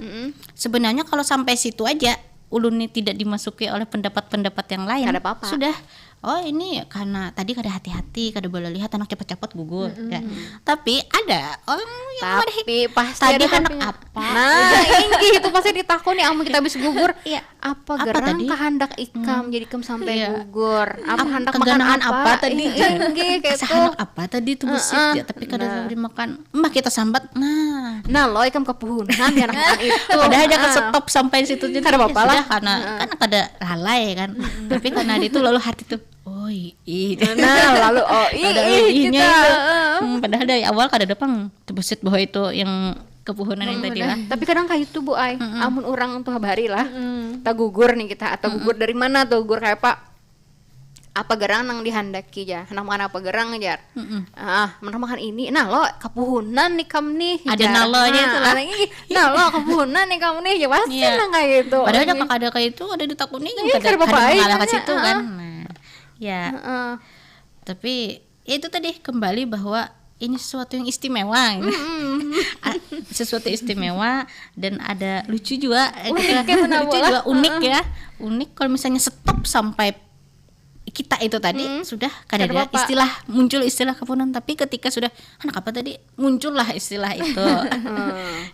Sebenarnya kalau sampai situ aja ulun nih tidak dimasuki oleh pendapat-pendapat yang lain. Kada apa-apa. Sudah. Oh, ini karena tadi kada hati-hati, kada boleh lihat anak cepat-cepat gugur ya. Tapi ada orang yang Tapi pasti tadi ada anak tapinya. Apa? Nah, inggih itu pasti ditakuni amun kita habis gugur. Iya. Apa Apa gerang tadi? Kehendak ikam jadi ikam sampai Iya. gugur? Apa hendak makan Keganangan apa? Apa tadi? Ih, inggih kayak Asa itu. Anak apa tadi tuh busit ya, tapi kada dimakan. Mbah kita sambat. Nah, Nah, lo ikam kepuhunan ya anak itu. Padahal dia Ah. stop sampai situ jadi Kada apa-apa lah. Sudah, karena kan kada lalai kan. Tapi karena dia tuh lalu hati tuh, oh ih. Nah, lalu oh ih, Ada ih, ihnya kita. Itu. Hmm, padahal dari awal kada ada pang terbesit bahwa itu yang kepuhunan yang tadi lah. Tapi kadang kayak itu Bu Ai, amun orang tuh habari lah, tagugur nih kita, atau gugur dari mana tuh, gugur kayak apa? Apa gerang nang dihandaki ja, hendak makan apa gerang jar. Ah, hendak makan ini, nah lo kepuhunan nih kam nih. Ada nalo aja itu lah. Nah, lo kepuhunan nih kam nih, ya pasti Iya. nang kayak itu. Padahal Ini. Ada kada kayak itu, ada ditakuni kan Iya, kada kada apa-apa kada aja, mengarah ke kan? situ Ah, kan. ah. Nah, ya. Heeh. Tapi ya itu tadi kembali bahwa ini sesuatu yang istimewa gitu. Ah, sesuatu istimewa dan ada lucu juga eh, Unik gitu. Kayak mana Lucu lah. Juga unik ya, unik kalau misalnya stop sampai kita itu tadi sudah kada Kada ada apa-apa. Istilah muncul istilah kepunan, tapi ketika sudah anak apa tadi muncullah istilah itu.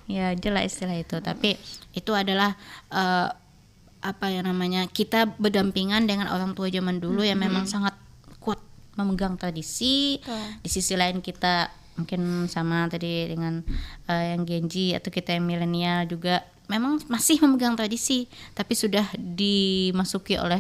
Ya jelas istilah itu, tapi itu adalah eh, apa yang namanya kita berdampingan dengan orang tua zaman dulu yang memang sangat kuat memegang tradisi. Di sisi lain kita mungkin sama tadi dengan uh, yang Gen Z atau kita yang milenial juga memang masih memegang tradisi, tapi sudah dimasuki oleh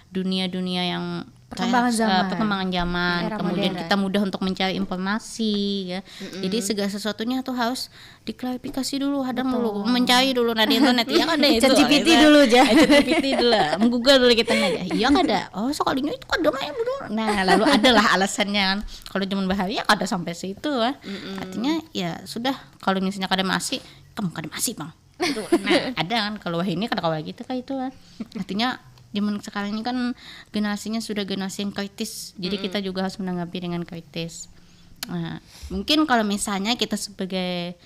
dunia-dunia yang perkembangan zaman, uh, perkembangan zaman. Kemudian modern. Kita mudah untuk mencari informasi, ya. Mm-mm. Jadi segala sesuatunya tuh harus diklarifikasi dulu, hadang dulu, mencari dulu nah di internet, ya kan ada itu. Chat G P T dulu aja. Chat G P T dulu, menggoogle dulu kita aja. Iya kada? Oh, sekalinya itu kada main dulu. Nah, lalu adalah alasannya kan. Kalau zaman bahari ya kada sampai situ kan. Mm-mm. Artinya ya sudah, kalau misalnya kada masih, kamu kada masih bang. Nah, ada kan kalau ini kada kawa lagi itu kayak itu kan. Artinya zaman sekarang ini kan generasinya sudah generasi yang kritis, jadi mm-mm. Kita juga harus menanggapi dengan kritis. Nah, mungkin kalau misalnya kita sebagai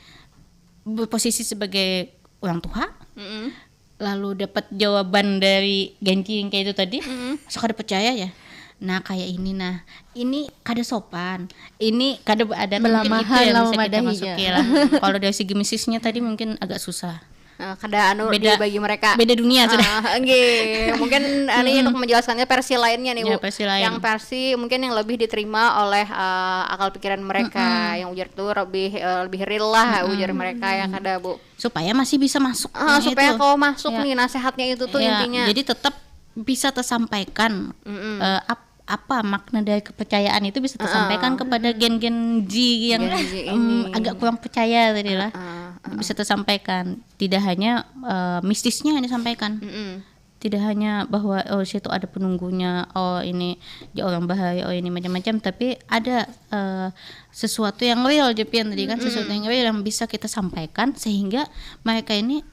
berposisi sebagai orang tua, mm-mm. Lalu dapat jawaban dari Gen Z yang kayak itu tadi, mm-mm. Suka dipercaya ya. Nah kayak ini, nah ini kada sopan, ini kada ada, melamahan gitu ya, lah memadahi ya. Kalau dari segi mistisnya tadi mungkin agak susah. Uh, kada anu beda, bagi mereka beda dunia sudah. Uh, okay. Mungkin ini hmm. Untuk menjelaskannya versi lainnya nih, ya, Bu. Versi lain. Yang versi mungkin yang lebih diterima oleh uh, akal pikiran mereka, hmm. Yang ujar tuh lebih uh, lebih real lah, hmm. Ujar mereka ya kada, Bu. Supaya masih bisa masuk uh, supaya itu. Kau masuk ya. Nih nasehatnya itu tuh ya, intinya. Jadi tetap bisa tersampaikan mm-mm. Uh, ap- apa makna dari kepercayaan itu bisa tersampaikan uh-uh. Kepada gen-gen Z yang gen Z um, agak kurang percaya tadi lah uh-uh. Uh-uh. Bisa tersampaikan tidak hanya uh, mistisnya yang disampaikan mm-mm. Tidak hanya bahwa oh situ ada penunggunya, oh ini dia orang bahaya, oh ini macam-macam, tapi ada uh, sesuatu yang real, Jepian tadi kan mm-hmm. Sesuatu yang real yang bisa kita sampaikan sehingga mereka ini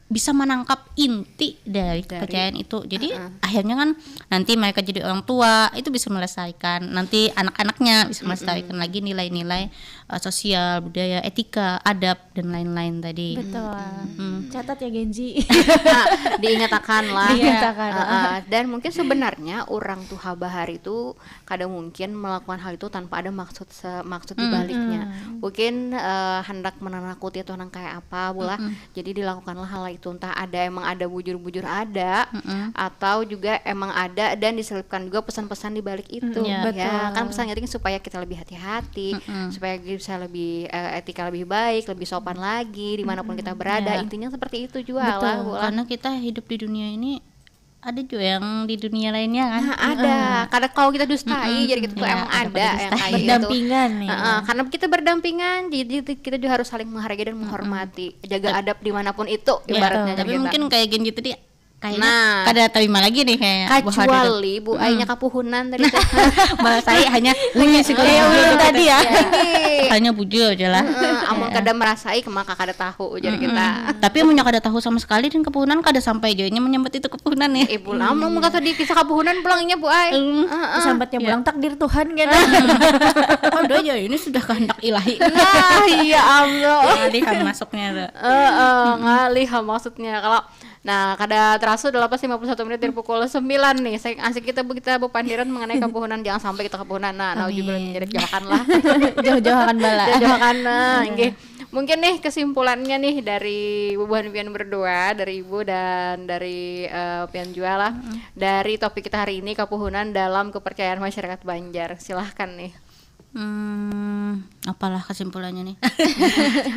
bisa menangkap inti dari, dari kepercayaan itu. Jadi uh-uh. Akhirnya kan nanti mereka jadi orang tua itu bisa melestarikan, nanti anak-anaknya bisa melestarikan mm-hmm. Lagi nilai-nilai uh, sosial, budaya, etika, adab dan lain-lain tadi. Betul. Hmm. Catat ya Gen Z. Diingatakan lah. Diingatakan. Uh, uh, dan mungkin sebenarnya orang tuha bahari itu kada mungkin melakukan hal itu tanpa ada maksud se- maksud hmm. Dibaliknya. Hmm. Mungkin uh, hendak menanakuti atau nang kayak apa, bulah. Hmm. Jadi dilakukanlah hal itu, entah ada emang ada bujur-bujur ada hmm. Atau juga emang ada dan diselipkan juga pesan-pesan di balik itu. Hmm, ya. Ya, betul. Kan pesannya itu supaya kita lebih hati-hati, hmm. Supaya bisa lebih uh, etika lebih baik, lebih sopan lagi dimanapun kita berada. Ya. Intinya seperti itu juga betul. Lah. Karena kita hidup di dunia ini ada juga yang di dunia lainnya kan. Nah, ada. Hmm. Kadang kalau kita dustai, hmm. Jadi kita tuh ya, emang ada, ada yang kayak berdampingan gitu. Nih. Uh, karena kita berdampingan, jadi kita juga harus saling menghargai dan menghormati, hmm. Jaga adab dimanapun itu ya, ibaratnya. Tapi kita. Mungkin kayak gini tadi kayaknya nah. Kada terima lagi nih kayaknya. Kecuali Bu Ainya kapuhunan tadi. Nah. Bahasa saya hanya wih si kayak ulun tadi ya. Hanya bujur aja lah. Amun kada merasai maka kada tahu ujar kita. Tapi amunnya kada tahu sama sekali dan kapuhunan kada sampai jadinya menyambat itu kapuhunan ya. Ibu lama mun kata di kisah kapuhunan pulangnya Bu Ai. Sambatnya pulang takdir Tuhan kan. Udah aja ini sudah kehendak ilahi. Nah, ya Allah. Ngalih masuknya tuh. Heeh, ngalih maksudnya. Kalau Nah, kada terasa udah lapas lima puluh satu menit dari pukul sembilan nih. Saya asik kita kita berpandiran mengenai kapuhunan, jangan sampai kita kapuhunan. Nah, nah juga menjadi jauhkan lah. Jauh-jauhan bala. Jauhkan nah, nggih. Mungkin nih kesimpulannya nih dari bubuhan pian berdua, dari Ibu dan dari uh, pian jua lah. Mm-hmm. Dari topik kita hari ini kapuhunan dalam kepercayaan masyarakat Banjar. Silahkan nih. Hmm, apalah kesimpulannya nih?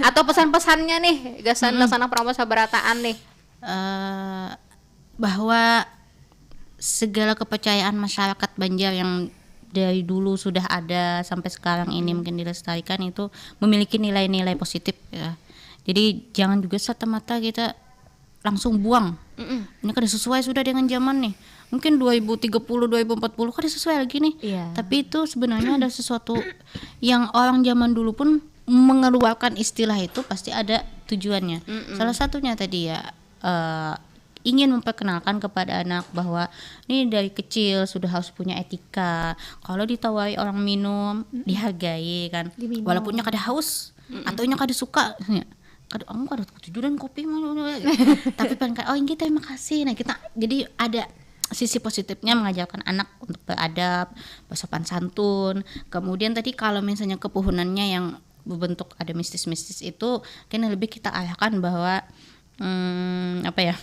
Atau pesan-pesannya nih, gasan mm-hmm. Sanak peromos sabarataan nih. Uh, bahwa segala kepercayaan masyarakat Banjar yang dari dulu sudah ada sampai sekarang ini hmm. Mungkin dilestarikan itu memiliki nilai-nilai positif ya. Jadi jangan juga serta-merta kita langsung buang. Mm-mm. Ini kada sesuai sudah dengan zaman nih. Mungkin dua ribu tiga puluh, dua ribu empat puluh kada sesuai lagi nih. Yeah. Tapi itu sebenarnya ada sesuatu yang orang zaman dulu pun mengeluarkan istilah itu pasti ada tujuannya. Mm-mm. Salah satunya tadi ya uh, ingin memperkenalkan kepada anak bahwa ini dari kecil sudah harus punya etika. Kalau ditawari orang minum, mm-mm. Dihargai kan. Diminum. Walaupun nya kada haus mm-mm. Atau nya kada suka, ya. Kada, aku kada ketujuan kopi mah. Tapi paling kayak oh ini terima kasih. Nah kita jadi ada sisi positifnya mengajarkan anak untuk beradab, bersopan santun. Kemudian tadi kalau misalnya kepuhunannya yang berbentuk ada mistis-mistis itu, kan lebih kita arahkan bahwa hmm, apa ya,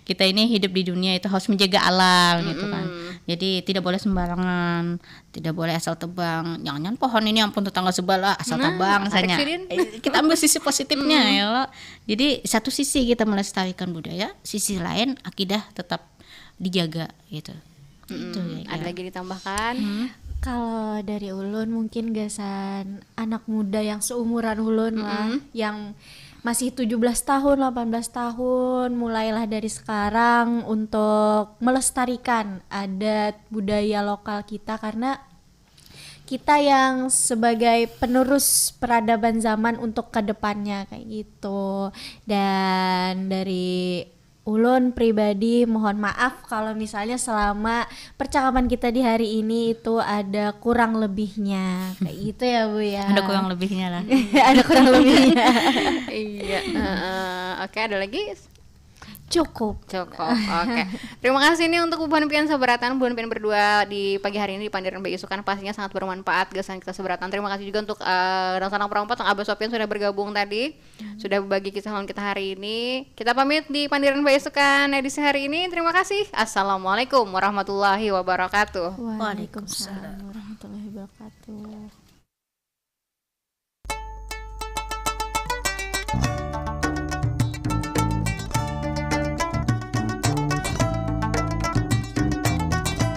kita ini hidup di dunia itu harus menjaga alam gitu kan. Jadi tidak boleh sembarangan, tidak boleh asal tebang. Jangan-jangan pohon ini ampun tetangga sebelah asal Nah, tebang tarik misalnya. sidin. Eh, kita ambil sisi positifnya ya lo. Jadi satu sisi kita melestarikan budaya, sisi lain akidah tetap dijaga gitu. Itu ya. Ada lagi ditambahkan? Kalau dari ulun mungkin gasan anak muda yang seumuran ulun lah, yang masih tujuh belas tahun, delapan belas tahun, mulailah dari sekarang untuk melestarikan adat budaya lokal kita, karena kita yang sebagai penerus peradaban zaman untuk kedepannya, kayak gitu. Dan dari ulun pribadi mohon maaf kalau misalnya selama percakapan kita di hari ini itu ada kurang lebihnya, kayak gitu ya, Bu, ya. Ada kurang lebihnya lah. Ada kurang lebihnya. Iya. Heeh. Oke, ada lagi? Cukup. Cukup. Oke. Terima kasih nih untuk bubuhan pian sabarataan, bubuhan pian berdua di pagi hari ini di Pandiran Baisukan, pastinya sangat bermanfaat gasan kita sabarataan. Terima kasih juga untuk eh, Dangsanak Perompat, Abah Sopian sudah bergabung tadi, sudah berbagi kisah lawan kita hari ini. Kita pamit di Pandiran Baisukan edisi hari ini. Terima kasih. Assalamualaikum warahmatullahi wabarakatuh. Waalaikumsalam warahmatullahi wabarakatuh.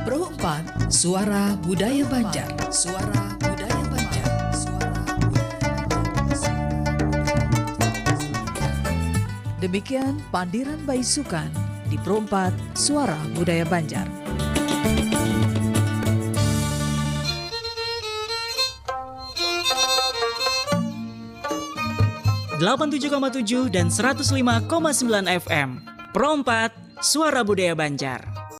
Pro empat, Suara Budaya Banjar. Suara Budaya Banjar. Suara Budaya Banjar. Demikian Pandiran Baisukan di Pro empat, Suara Budaya Banjar. Delapan tujuh koma tujuh dan seratus lima koma sembilan F M. Pro empat, Suara Budaya Banjar.